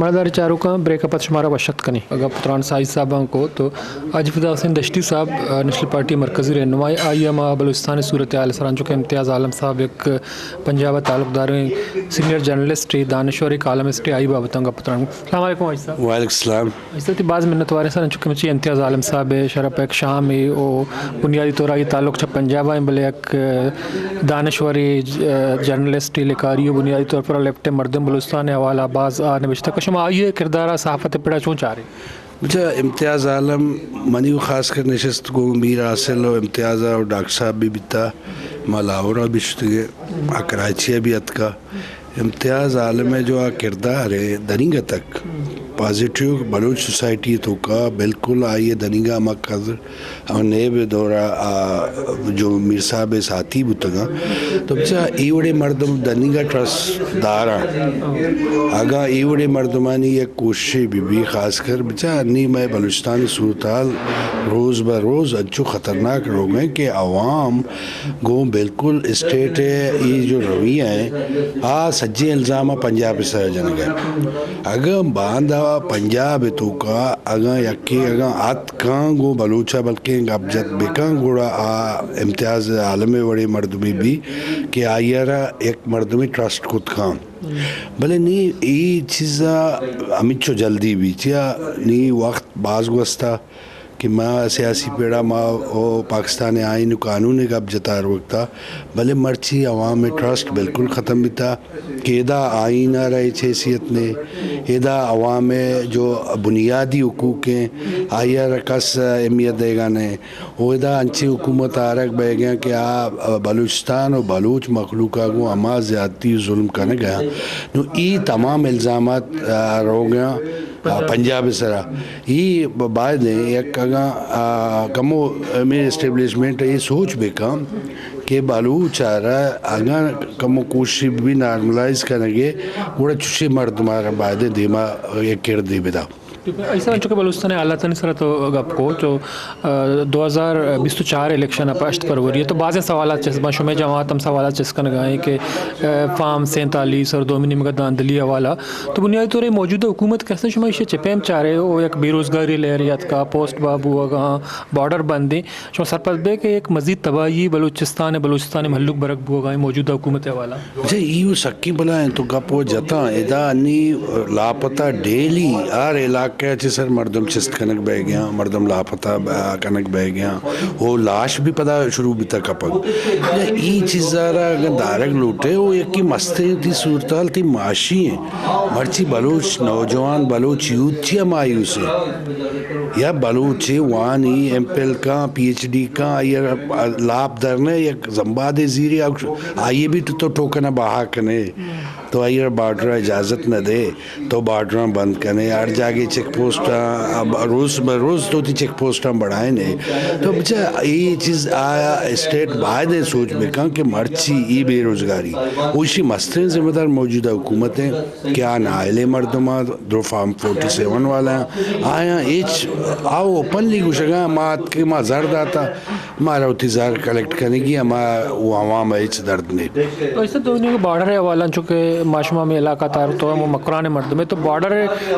ماندار چاروکاں، بریک ءَ پد شمارا وش اتک کنیں۔ گپ تران سائی صاحباں کو تو حاجی فدا حسین دشتی صاحب، آ، نیشنل پارٹی مرکزی رہنمائی، آئی ءَ ما بلوچستان ءِ صورتحال ءِ سرا انچو کہ امتیاز عالم صاحب یک پنجاب ءَ تعلق داریں سینئر جرنلسٹ ءُ دانشور ءُ کالمسٹ ءُ آئی بابت ءَ گپ تران۔ السلام علیکم حاجی صاحب۔ وعلیکم السلام۔ حاجی صاحب، تئی باز منت واریں سر، انچو کہ مچی امتیاز عالم صاحب ءِ شرپ ءَ یک شامے ءُ بنیادی طور ءَ آئی تعلق چہ پنجاب ءَ ایں، بلے یک دانشورے، ج-، جرنلسٹے، لکھارے ءُ بنیادی طور پر لیفٹ ءِ مردم بلوچستان ءِ حوالہ ءَ باز آ نبشتہ کہ شما آئی ءِ کردار ءَ صحافت ءِ پڑ ءَ چون چارے؟ بچا امتیاز عالم منی ءُ خاص کر نشست گوں میر حاصل ءُ امتیاز ءُ ڈاکٹر صاحب بھی بیتا، ما لاہور ءَ بھی شتگے، آ کراچی ءَ بھی اتکا۔ امتیاز عالم ءِ جو آ کردار ءَ دنیگا تک پازیٹیو بلوچ سوسائٹی ءِ توکا بالکل آئی ءِ دنیگا ہما قدر ہما نیب ءِ دورا آ جو میر صاحب ءِ ساتھی بوتگاں، تو بچا اے وڑیں مردم دنیگا ٹرسٹ داراں۔ اگاں اے وڑیں مردمانی یک کوششے بہ بی، خاص کر بچا انی مئے بلوچستان ءِ صورتحال روز بہ روز انچو خطرناک روگ ءَ کہ عوام گوں بالکل اسٹیٹ ءِ اے جو رویہ ءَ آ سجیں الزام ءَ پنجاب ءِ سر ءَ جنگ ءَ۔ اگاں باندا پنجاب ءِ توکا اگاں یکے اگاں اتکاں گوں بلوچ ءَ بلکیں گپ جت بکاں، گڑا آ امتیاز عالم ءِ وڑیں مردمے بی کہ آئی ءَ را یک مردمے ٹرسٹ کت کاں۔ بلے نی اے چیز ءَ ہمینچو جلدی بی، چیا نی وخت باز گوستا۔ کہ ما سیاسی پڑا ما او پاکستان ءِ آئین ءُ قانون ءِ گپ جتا ہر وقتا، بلے مرچی عوام ءِ ٹرسٹ بالکل ختم بیتا کہ ادا آئین ءَ را ہچ حیثیت نے، ادا عوام ءِ جو بنیادی حقوق ہیں آئی ءَ را کس اہمیت دیگا نے، او ادا انچیں حکومت آرگ بیگا کہ آ بلوچستان ءُ بلوچ مخلوق ءَ گوں ہما زیادتی ءُ ظلم کنگا۔ نو ای تمام الزامات، آ، روگا آ، پنجاب ءِ سرا۔ ای ب-، باید ایں یک اگاں، آ، کمو ہمے اسٹیبلشمنٹ ءَ اے سوچ بکن کہ بلوچ ءَ را اگاں کمو کوشش بی نارملائز کنگے، گڑا چشیں مردم ءَ را باید ایں دیما یک کردے بدا۔ ایسا انچو کہ بلوچستان ءِ حالاتانی سرا تو گپ کو، تو آ، دو ہزار بیست ءُ چار الیکشن ءَ پہ ہشت فروری ءَ تو بازیں سوالات چست باں، شمئے جماعت ہم سوالات چست کنگا ایں کہ، آ، فارم سینتالیس اور دومی نیمگا دھاندلی حوالہ۔ تو بنیادی طور ءَ موجودہ حکومت کہ ہستیں، شما ایشی ءَ چہ پیم چارے، او یک بے روزگاری لہرے اتکا، پوسٹ بہا بوگا، بارڈر بندیں، شما سرپد بے کہ یک مزید تباہی بلوچستان ءِ، بلوچستان ءِ مھلوک برگ بوگا ایں موجودہ حکومت ءِ حوالہ؟ اچھا، ای و سکیں بلاہیں تو گپ و جتاں۔ ادا انی لاپتہ ڈیلی ہر علاقہ ءَ چہ سر مردم چست کنگ بیگیاں، مردم لاپتہ ب-، کنگ بیگیاں، او لاش بھی پدا شروع بیتا کپگ۔ ای چیز ءَ را اگاں دارگ لوٹے، او یکی مستیں تی صورتحال تی معاشی ہیں۔ مرچی بلوچ نوجوان، بلوچ یوتھ چیا مایوس ہیں؟ یا بلوچے وانی، ایم فل کاں، پی ایچ ڈی کاں، آئی ءَ لاپ درنے یک زمبادے زیری، آئی ءَ بھی تو، تو ٹوکن ءَ بہا کنے، تو آئی ءَ بارڈر ءَ اجازت نہ دے، تو بارڈراں بند کنے، ہر جاگے چیک پوسٹاں، اب روز بہ روز تو تی چیک پوسٹاں بڑھائینے۔ تو بچا اے چیز آیا اسٹیٹ باید ہے سوچ بکن کہ مرچی ای بے روزگاری، اوشی مستریں ذمہ دار موجودہ حکومت ہیں کہ آ نااہلیں مردماں درو فارم فورٹی سیون والا آیاں ہچ آ اوپنلی گوشگاں، ما اتکیں، ما زر داتا، مارا وتی زر کلیکٹ کنگی، ہما و عوام ءَ ہچ درد نہیں۔ تو اس دومی نیمگا بارڈر ءِ حوالہ، چونکہ ما شما ہمے علاقہ تار تو ہم مکران ءِ مردم ہے، تو بارڈر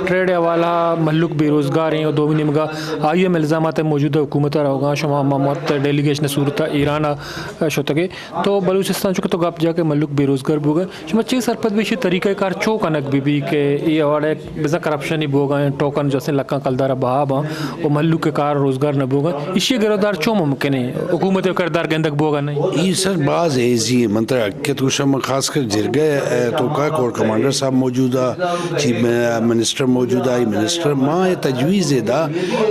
ٹریڈ ءِ حوالہ مہلوک بے روزگار ہیں اور دومی نیمگا آئی ہم الزامات موجودہ حکومت ءَ روگا، شما ہم مت ڈیلیگیشن صورت ایران ءَ شتگے، تو بلوچستان چونکہ تو گپ جا کہ مہلوک بے روزگار بوگا، شما چے سرپد بی، ایشی طریقہ کار چو کنگ بی بی کہ اے اوڑے بزاں کرپشنی بوگا ہیں، ٹوکن جو اسیں لکاں کلدار بہا باں و مہلوک کار روزگار نہ بوگا، ایشی گرودار چو ممکن ہے؟ حکومت کردار گندگ بوگا نہیں؟ ای سر باز ایزی ہے، من ترا حقیقت گوشاں، من خاص کر جرگہ ءِ توکا کور کمانڈر صاحب موجود آ، چیف منسٹر موجود آ، ای منسٹر ما اے تجویز دا،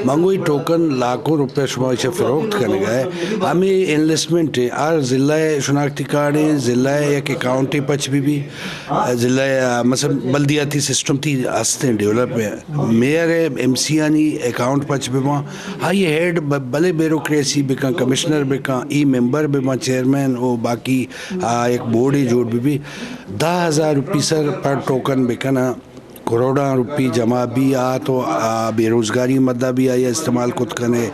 من گو ای ٹوکن لاکھوں روپے شما اسے فروخت کنگا ہے، ہمیں انویسٹمنٹ ہے، ہر ضلع شناختی کارڈ ہیں، ضلع یک اکاؤنٹ پچ بی بی، ضلع، آ، مثلاً بلدیاتی سسٹم تی ہستیں ڈیولپ ہے۔ میئر ءِ، ایم سی آنی اکاؤنٹ پچ بہ باں، آئی ہیڈ ب-، بلے بیوروکریسی بکن، کمشنر بکن، ای ممبر بہ باں، چیئرمین و باقی، آ، یک بورڈے جوڑ بہ بی، دہ ہزار روپی سر پر ٹوکن بکناں۔ کروڑاں روپی جمع بی آ تو آ بے روزگاری مدہ بی آئی استعمال کت کنے،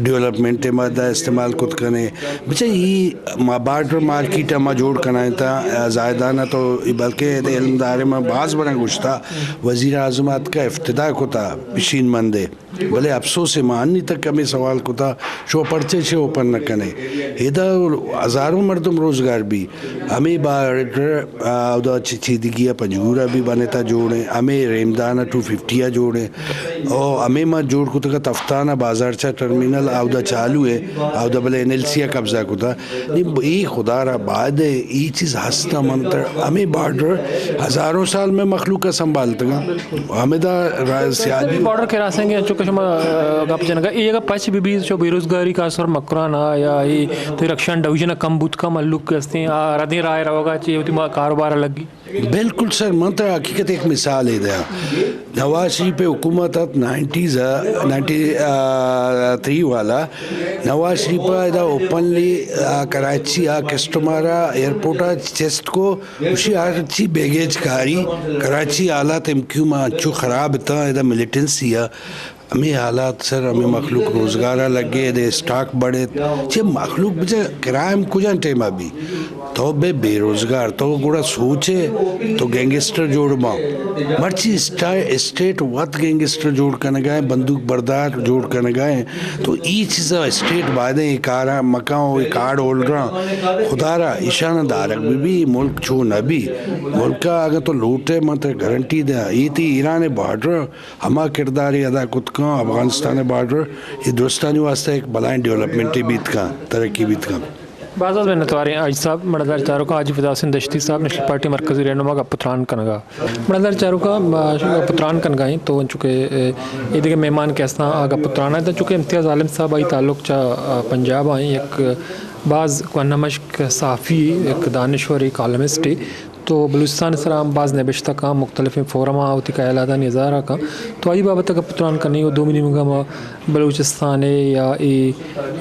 ڈیولپمنٹ مدہ استعمال کت کنے۔ بچہ ای ما بارڈر مارکیٹ ما جوڑ کنائیں تا زاہدانہ تو بلکہ علم دارے ما باز برا گوشتا، وزیر اعظم اتکا افتتاح کتا پشین مندے۔ بلے افسوس ہے، ما انی تک ہمے سوال کتا، شو پرچے چے اوپن نہ کنے؟ ادا ہزاروں مردم روزگار بی۔ ہمے بارڈر، آ، اودا چ-، چیدگی ء پنجگور ء بی بنتا جوڑ ہیں، ہمے ریمدان ء ٹو ففٹی ء جوڑ ہیں، او ہمے ما جوڑ کتگ ء تفتان ء بازارچہ ٹرمینل اودا چالو ہے، اودا بلے این ایل سی ء قبضہ کتا۔ نی ب-، اے خدا را باید ہے، اے چیز ہستا منتر، ہمے بارڈر ہزاروں سال میں مخلوق ء سنبھالتگا۔ ہمدا را-، سیادی بارڈر کراسنگ ہے، چونکہ شما، آ، گپ جنگا، اے اگا پچ بی بی چو بے روزگاری خاص طور مکران آ یا اے تو رکشان ڈویژن کم بوت کا ملوک ہستیں، آ ردیں راہ روگا چے ہوتی ما کاروبار لگی۔ بالکل سر، من ترا حقیقت ایک مثال ہے دیا۔ نواز شریف حکومت ات نائنٹیز، نائنٹی تھری والا، نواز شریف ادا اوپنلی، آ، کراچی آ کسٹمر آ ایئرپورٹ آ چست کو، اشی ہرچی بیگیج کاری، کراچی حالات امکیو ما انچو خراب تا، ادا ملیٹنسی آ، ہمے حالات سر، ہمے مخلوق روزگار ء لگے، دے اسٹاک بڑھے، چہ مخلوق بچہ کرائم کجا ٹائم ء بی؟ تو بے بے روزگار، تو گڑا سوچے، تو گینگسٹر جوڑ باں۔ مرچی اسٹا-، اسٹیٹ وت گینگسٹر جوڑ کنگا ہے، بندوق بردار جوڑ کنگا ہے۔ تو ای چیزا اسٹیٹ بایدیں اے کارا مکاں و اے کارڈ ہولڈراں خدا را ایشان دارگ بہ بی، ملک چو نہ بی۔ ملک ء اگاں تو لوٹے من ترا گارنٹی دیاں، اے تئی ایران ء بارڈر ہما کردارے ادا کت کن، افغانستان ء بارڈر اے درستانی واسطہ ایک بلائیں ڈیولپمنٹے بیت کن، ترقی بیت کن۔ باز باز منتواریں حاجی صاحب، مڑدار چاروکاں حاجی فدا حسین دشتی صاحب، نیشنل پارٹی مرکزی رہنما گپ و تران کنگا۔ مڑدار چاروکاں، ما شما گپ و تران کنگا ایں تو انچو کہ، اے، اے دگہ مہمان کہ استاں آ گپ و تران ء، چونکہ امتیاز عالم صاحب آئی تعلق چا، آ، پنجاب آئیں، یک باز کوہنہ مشک صحافی، یک دانشورے، کالمسٹے، تو بلوچستان سرا ہم باز نبشتہ کاں، مختلفیں فورماں وتی خیالاتانی اظہار کاں۔ تو آئی بابت گپ و تران کنیں و دومی نیمگا ما بلوچستان ء یا اے،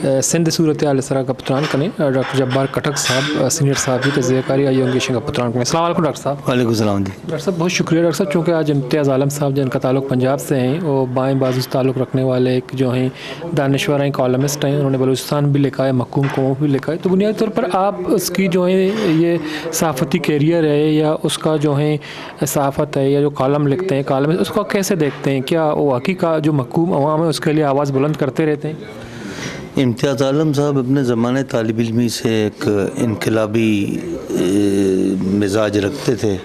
اے، سندھ صورتحال ء سرا گپ تران کنیں۔ ڈاکٹر جبار کٹک صاحب، اے، سینئر صحافی تجزیہ کاری، آئی ء گیشیں گپ تران کنیں۔ السلام علیکم ڈاکٹر صاحب۔ وعلیکم السلام جی۔ ڈاکٹر صاحب بہت شکریہ ڈاکٹر صاحب، چونکہ آج امتیاز عالم صاحب جن کا تعلق پنجاب سے ہیں، وہ بائیں بازو سے تعلق رکھنے والے ایک جو ہیں دانشور ہیں، کالمسٹ ہیں، انہوں نے بلوچستان بھی لکھا ہے، محکوم قوموں بھی لکھا ہے، تو بنیادی طور پر آپ اس کی جو ہے یہ صحافتی کیریئر ہے یا اس کا جو ہے صحافت ہے یا جو کالم لکھتے ہیں، کالم اس کو کیسے دیکھتے ہیں؟ کیا وہ حقیقت جو محکوم عوام ہے اس کے لیے آواز بلند کرتے رہتے ہیں؟ امتیاز عالم صاحب اپنے زمانے طالب علمی سے ایک انقلابی، اے، مزاج رکھتے تھے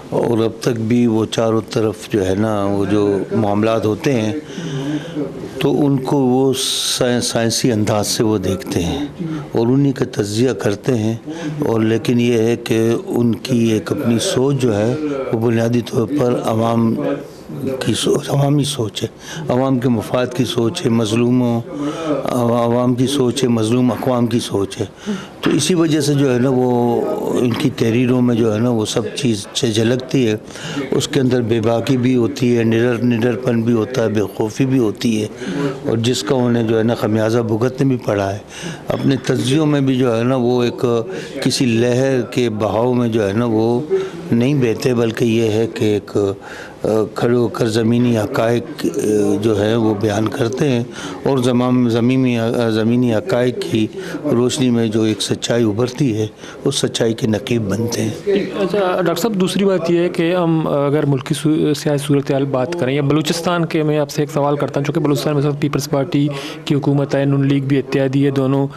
اور اب تک بھی وہ چاروں طرف جو ہے نا، وہ جو معاملات ہوتے ہیں تو ان کو وہ سائن-، سائنسی انداز سے وہ دیکھتے ہیں اور انہیں کا تجزیہ کرتے ہیں۔ اور لیکن یہ ہے کہ ان کی ایک اپنی سوچ جو ہے وہ بنیادی طور پر عوام کی سوچ، عوامی سوچ ہے، عوام کے مفاد کی سوچ ہے، مظلوموں، عوا-، عوام کی سوچ ہے، مظلوم اقوام کی سوچ ہے۔ تو اسی وجہ سے جو ہے نا وہ ان کی تحریروں میں جو ہے نا وہ سب چیز سے جھلکتی ہے۔ اس کے اندر بے باکی بھی ہوتی ہے، نڈر، نڈر پن بھی ہوتا ہے، بے خوفی بھی ہوتی ہے، اور جس کا انہیں جو ہے نا خمیازہ بھگتنے بھی پڑا ہے۔ اپنے تجزیوں میں بھی جو ہے نا وہ ایک کسی لہر کے بہاؤ میں جو ہے نا وہ نہیں بہتے، بلکہ یہ ہے کہ ایک، آ، کھڑے ہو کر زمینی حقائق، آ، جو ہے وہ بیان کرتے ہیں اور زمام-، زمینی، آ، زمینی حقائق کی روشنی میں جو ایک سچائی ابھرتی ہے، اس سچائی کے نقیب بنتے ہیں۔ اچھا ڈاکٹر صاحب، دوسری بات یہ ہے کہ ہم اگر ملکی سو-، سیاسی صورتحال بات کریں یا بلوچستان کے، میں آپ سے ایک سوال کرتا ہوں، چونکہ بلوچستان میں اس وقت پیپلز پارٹی کی حکومت ہے، نون لیگ بھی اتحادی ہے، دونوں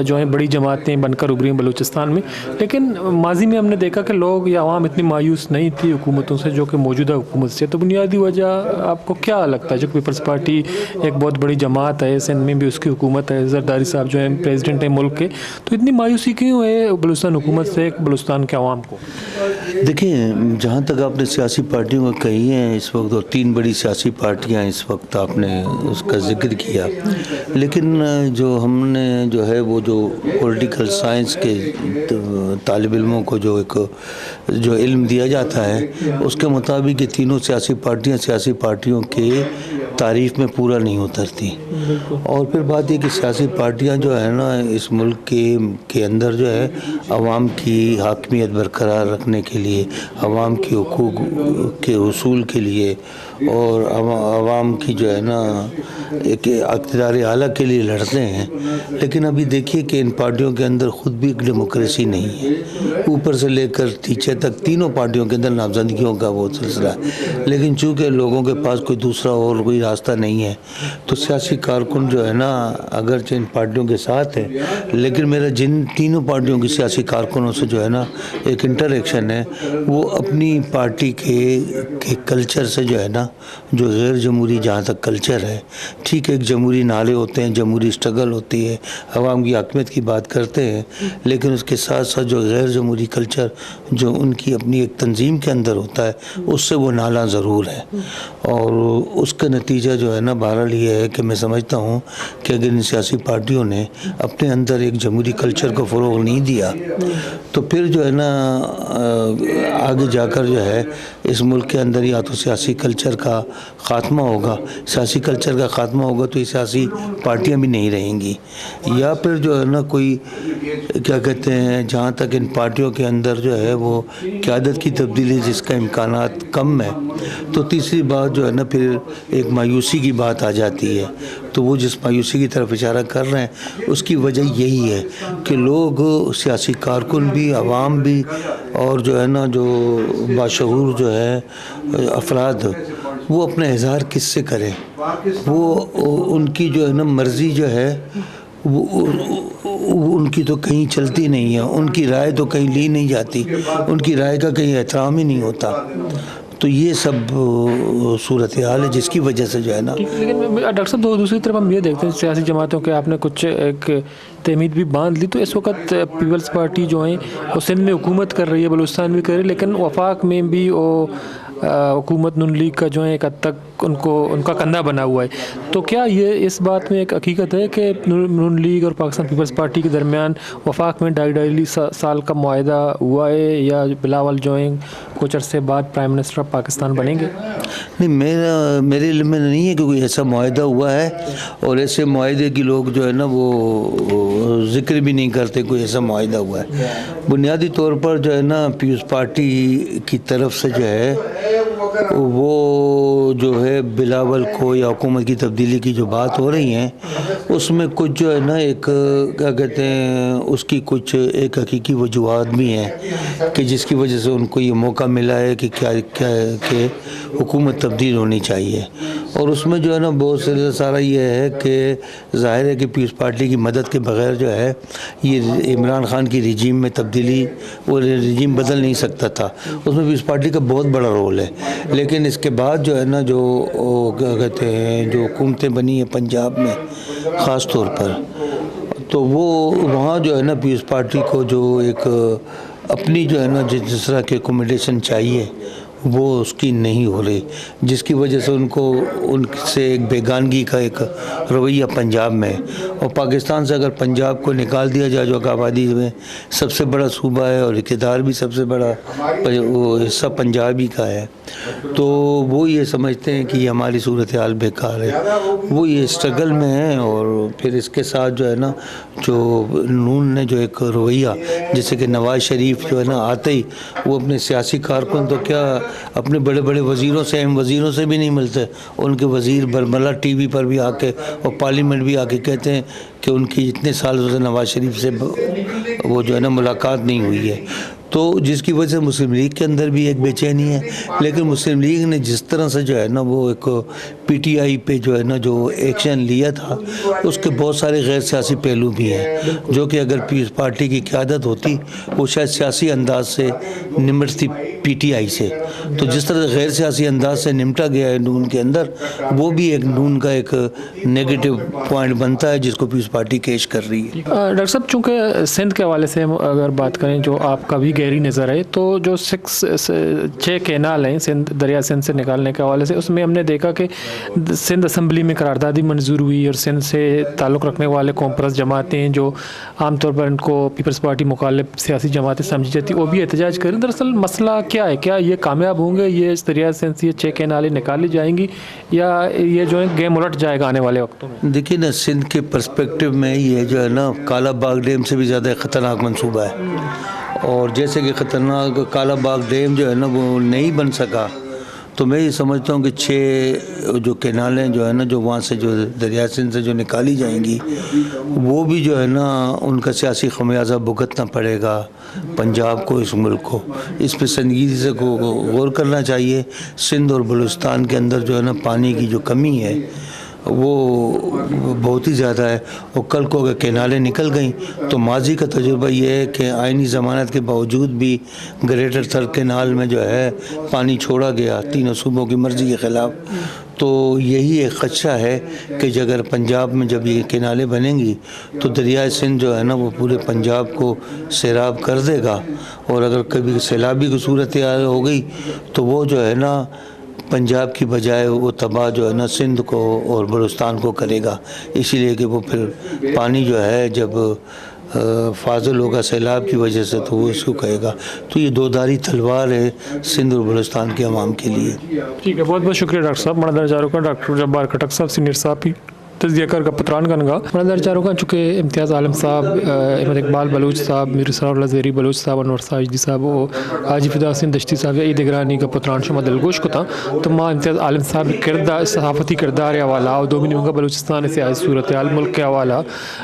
جو ہیں بڑی جماعتیں بن کر ابھری ہیں بلوچستان میں، لیکن ماضی میں ہم نے دیکھا کہ لوگ یا عوام اتنی مایوس نہیں تھی حکومتوں سے جو کہ موجودہ حکومت سے۔ تو بنیادی وجہ آپ کو کیا لگتا ہے جو کہ پیپلز پارٹی ایک بہت بڑی جماعت ہے، سندھ میں بھی اس کی حکومت ہے، زرداری صاحب جو ہیں پریزیڈنٹ ہیں ملک کے، تو اتنی مایوسی کیوں ہے بلوچستان حکومت سے بلوچستان کے عوام کو؟ دیکھیں، جہاں تک آپ نے سیاسی پارٹیوں کا کہی ہے اس وقت، اور تین بڑی سیاسی پارٹیاں اس وقت آپ نے اس کا ذکر کیا، لیکن جو ہم نے جو ہے وہ جو پولیٹیکل سائنس کے طالب علموں کو جو ایک جو علم دیا جاتا ہے، اس کے مطابق یہ تینوں سیاسی پارٹیاں، سیاسی پارٹیوں کے تعریف میں پورا نہیں اترتی۔ اور پھر بات یہ کہ سیاسی پارٹیاں جو ہے نا، اس ملک کے کے اندر جو ہے، عوام کی حاکمیت برقرار رکھنے کے لیے، عوام کے حقوق کے حصول کے لیے اور عوا- عوام کی جو ہے نا، ایک اقتدار اعلیٰ کے لیے لڑتے ہیں۔ لیکن ابھی دیکھیے کہ ان پارٹیوں کے اندر خود بھی ایک ڈیموکریسی نہیں ہے۔ اوپر سے لے کر نیچے تک تینوں پارٹیوں کے اندر نامزدگیوں کا وہ سلسلہ ہے، لیکن چونکہ لوگوں کے پاس کوئی دوسرا اور کوئی راستہ نہیں ہے، تو سیاسی کارکن جو ہے نا، اگرچہ ان پارٹیوں کے ساتھ ہیں، لیکن میرا جن تینوں پارٹیوں کی سیاسی کارکنوں سے جو ہے نا، ایک انٹریکشن ہے، وہ اپنی پارٹی کے کے کلچر سے جو ہے نا، جو غیر جمہوری جہاں تک کلچر ہے، ٹھیک ہے، ایک جمہوری نعرے ہوتے ہیں، جمہوری اسٹرگل ہوتی ہے، عوام کی حاکمیت کی بات کرتے ہیں، لیکن اس کے ساتھ ساتھ جو غیر جمہوری کلچر جو ان کی اپنی ایک تنظیم کے اندر ہوتا ہے، اس سے وہ نالاں ضرور ہے۔ اور اس کا نتیجہ جو ہے نا، بہرحال یہ ہے کہ میں سمجھتا ہوں کہ اگر ان سیاسی پارٹیوں نے اپنے اندر ایک جمہوری کلچر کو فروغ نہیں دیا، تو پھر جو ہے نا، آگے جا کر جو ہے، اس ملک کے اندر یا تو سیاسی کلچر کا خاتمہ ہوگا، سیاسی کلچر کا خاتمہ ہوگا تو یہ سیاسی پارٹیاں بھی نہیں رہیں گی، یا پھر جو ہے نا، کوئی کیا کہتے ہیں، جہاں تک ان پارٹیوں کے اندر جو ہے وہ قیادت کی تبدیلی جس کا امکانات کم ہے، تو تیسری بات جو ہے نا، پھر ایک مایوسی کی بات آ جاتی ہے۔ تو وہ جس مایوسی کی طرف اشارہ کر رہے ہیں، اس کی وجہ یہی ہے کہ لوگ، سیاسی کارکن بھی، عوام بھی، اور جو ہے نا، جو باشعور جو ہے افراد، وہ اپنا اظہار کس سے کریں؟ وہ ان کی جو ہے نا، مرضی جو ہے، وہ ان کی تو کہیں چلتی نہیں ہے، ان کی رائے تو کہیں لی نہیں جاتی، ان کی رائے کا کہیں احترام ہی نہیں ہوتا۔ تو یہ سب صورتحال ہے جس کی وجہ سے جو ہے نا۔ لیکن ڈاکٹر صاحب، دو- دوسری طرف ہم یہ دیکھتے ہیں، سیاسی جماعتوں کے آپ نے کچھ ایک تہمید بھی باندھ لی، تو اس وقت پیپلز پارٹی جو ہیں، وہ سندھ میں حکومت کر رہی ہے، بلوچستان بھی کر رہی ہے، لیکن وفاق میں بھی وہ، آ، حکومت نون لیگ کا جو ہے، ایک حد تک ان کو، ان کا کندھا بنا ہوا ہے۔ تو کیا یہ اس بات میں ایک حقیقت ہے کہ نون لیگ اور پاکستان پیپلز پارٹی کے درمیان وفاق میں ڈھائی ڈھائی سا- سال کا معاہدہ ہوا ہے، یا بلاول جو ہیں، کچھ عرصے بعد پرائم منسٹر آف پاکستان بنیں گے؟ نہیں، میرا، میرے علم میں نہیں ہے کہ کوئی ایسا معاہدہ ہوا ہے، اور ایسے معاہدے کی لوگ جو ہے نا، وہ ذکر بھی نہیں کرتے، کوئی ایسا معاہدہ ہوا ہے۔ بنیادی طور پر جو ہے نا، پیپلز پارٹی کی طرف سے جو ہے، وہ جو ہے، بلاول کو یا حکومت کی تبدیلی کی جو بات ہو رہی ہے، اس میں کچھ جو ہے نا، ایک، کیا کہتے ہیں، اس کی کچھ ایک حقیقی وجوہات بھی ہیں کہ جس کی وجہ سے ان کو یہ موقع ملا ہے کہ کیا، کیا کہ حکومت تبدیل ہونی چاہیے۔ اور اس میں جو ہے نا، بہت سارا یہ ہے کہ ظاہر ہے کہ پیپلز پارٹی کی مدد کے بغیر جو ہے، یہ عمران خان کی رجیم میں تبدیلی، وہ رجیم بدل نہیں سکتا تھا۔ اس میں پیپلز پارٹی کا بہت بڑا رول ہے۔ لیکن اس کے بعد جو ہے نا، جو، وہ کیا کہتے ہیں، جو حکومتیں بنی ہیں پنجاب میں خاص طور پر، تو وہ وہاں جو ہے نا، پیپلز پارٹی کو جو ایک اپنی جو ہے نا، جس، جس طرح کی اکوموڈیشن چاہیے، وہ اس کی نہیں ہو رہی، جس کی وجہ سے ان کو، ان سے ایک بیگانگی کا ایک رویہ پنجاب میں ہے۔ اور پاکستان سے اگر پنجاب کو نکال دیا جائے، جو کہ آبادی میں سب سے بڑا صوبہ ہے اور اقتدار بھی سب سے بڑا، وہ حصہ پنجاب ہی کا ہے، تو وہ یہ سمجھتے ہیں کہ یہ ہماری صورتحال بیکار ہے، وہ یہ اسٹرگل میں ہیں۔ اور پھر اس کے ساتھ جو ہے نا، جو نون نے جو ایک رویہ، جیسے کہ نواز شریف جو ہے نا، آتے ہی وہ اپنے سیاسی کارکن تو کیا، اپنے بڑے بڑے وزیروں سے، اہم وزیروں سے بھی نہیں ملتے۔ ان کے وزیر برملا ٹی وی پر بھی آ کے اور پارلیمنٹ بھی آ کے کہتے ہیں کہ ان کی اتنے سالوں سے نواز شریف سے ب-، وہ جو ہے نا، ملاقات نہیں ہوئی ہے۔ تو جس کی وجہ سے مسلم لیگ کے اندر بھی ایک بے چینی ہے، لیکن مسلم لیگ نے جس طرح سے جو ہے نا، وہ ایک پی ٹی آئی پہ جو ہے نا، جو ایکشن لیا تھا، اس کے بہت سارے غیر سیاسی پہلو بھی ہیں، جو کہ اگر پیپلز پارٹی کی قیادت ہوتی، وہ شاید سیاسی انداز سے نمٹتی پی ٹی آئی سے۔ تو جس طرح غیر سیاسی انداز سے نمٹا گیا ہے نون کے اندر، وہ بھی ایک نون کا ایک نیگیٹو پوائنٹ بنتا ہے، جس کو پیپلز پارٹی کیش کر رہی ہے۔ آ، ڈاکٹر صاحب، چونکہ سندھ کے حوالے سے ہم اگر بات کریں، جو آپ کا بھی گہری نظر ہے، تو جو سکس، س-، چھ کینال ہیں سندھ، دریا سندھ سے نکالنے کے حوالے سے، اس میں ہم نے دیکھا کہ سندھ اسمبلی میں قراردادی منظور ہوئی اور سندھ سے تعلق رکھنے والے قوم پرست جماعتیں جو عام طور پر ان کو پیپلز پارٹی مخالف سیاسی جماعتیں سمجھی جاتی، وہ بھی احتجاج کر رہے ہیں۔ دراصل مسئلہ کیا ہے؟ کیا یہ کامیاب ہوں گے؟ یہ اس دریائے سندھ سے یہ چھ کینالیں نکالی جائیں گی یا یہ جو ہے گیم الٹ جائے گا آنے والے وقتوں میں؟ دیکھیے نا، سندھ کے پرسپیکٹو میں یہ جو ہے نا، کالا باغ ڈیم سے بھی زیادہ خطرناک منصوبہ ہے۔ اور جیسے کہ خطرناک کالا باغ ڈیم جو ہے نا، وہ نہیں بن سکا، تو میں یہ سمجھتا ہوں کہ چھ جو کینالیں جو ہے نا، جو وہاں سے جو دریائے سندھ سے جو نکالی جائیں گی، وہ بھی جو ہے نا، ان کا سیاسی خمیازہ بھگتنا پڑے گا پنجاب کو، اس ملک کو۔ اس پہ سنجیدگی سے کو-، غور کرنا چاہیے۔ سندھ اور بلوچستان کے اندر جو ہے نا، پانی کی جو کمی ہے، وہ بہت ہی زیادہ ہے۔ اور کل کو اگر کینالیں نکل گئیں، تو ماضی کا تجربہ یہ ہے کہ آئینی ضمانت کے باوجود بھی گریٹر تھر کینال میں جو ہے، پانی چھوڑا گیا تینوں صوبوں کی مرضی کے خلاف۔ تو یہی ایک خدشہ ہے کہ اگر پنجاب میں جب یہ کینالیں بنیں گی، تو دریائے سندھ جو ہے نا، وہ پورے پنجاب کو سیراب کر دے گا۔ اور اگر کبھی سیلابی کی صورتحال ہو گئی، تو وہ جو ہے نا، پنجاب کی بجائے وہ تباہ جو ہے نا، سندھ کو اور بلوچستان کو کرے گا۔ اسی لیے کہ وہ پھر پانی جو ہے، جب، آ، فاضل ہوگا سیلاب کی وجہ سے، تو وہ اس کو کہے گا۔ تو یہ دو دھاری تلوار ہے سندھ اور بلوچستان کے عوام کے لیے۔ ٹھیک ہے، بہت بہت شکریہ ڈاکٹر صاحب۔ منا در چاروکاں ڈاکٹر جبار کٹک صاحب، سینئر صحافی، تجزیہ کار گپ ءُ تران کنگا۔ منا در چاروکاں چونکہ امتیاز عالم صاحب، آ، احمد اقبال بلوچ صاحب، میر اسرار اللہ زہری بلوچ صاحب، انور شاہ ہجدی صاحب ءُ حاجی فدا حسین دشتی صاحب یا اے دگرانی گپ ءُ تران شما دلگوش کتاں، تو ما امتیاز عالم صاحب کردار، صحافتی کردار ءِ حوالہ ءَ ءُ دومی نیمگا بلوچستان ءِ سیاسی صورتحال، ملک ءِ حوالہ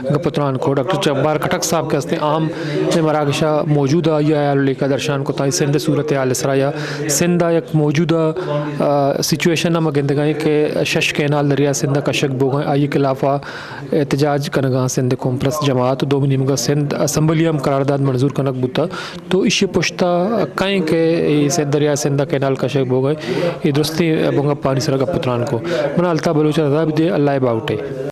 گپ ءُ تران کو۔ ڈاکٹر جبار کٹک صاحب کہ ہستیں، آ ہم اے مراگش ءَ موجود ءُ آئی ءَ ہیال ءُ لیکہ درشان کتاں سندھ ءِ صورتحال ءِ سرا یا سندھ ءِ یک موجودہ، آ، سچویشن ءَ ما گندگائیں کہ شش کینال دریا سندھ ءَ کشگ بوگائیں، آئی ءِ خلاف ءَ احتجاج کنگاں سندھ ءِ قوم پرست جماعت۔ دومی نیمگا سندھ اسمبلی ءَ ہم قرارداد منظور کنگ بوتا، تو ایشی پشتا کئیں کہ اے سندھ دریا سندھ ءَ کینال کشگ بوگائیں، اے درستیں بنگپانی سرا گپ ءُ تران کو۔ منا الطاف بلوچ ءَ رضا بدے، اللہ ءِ باہوٹ ئے۔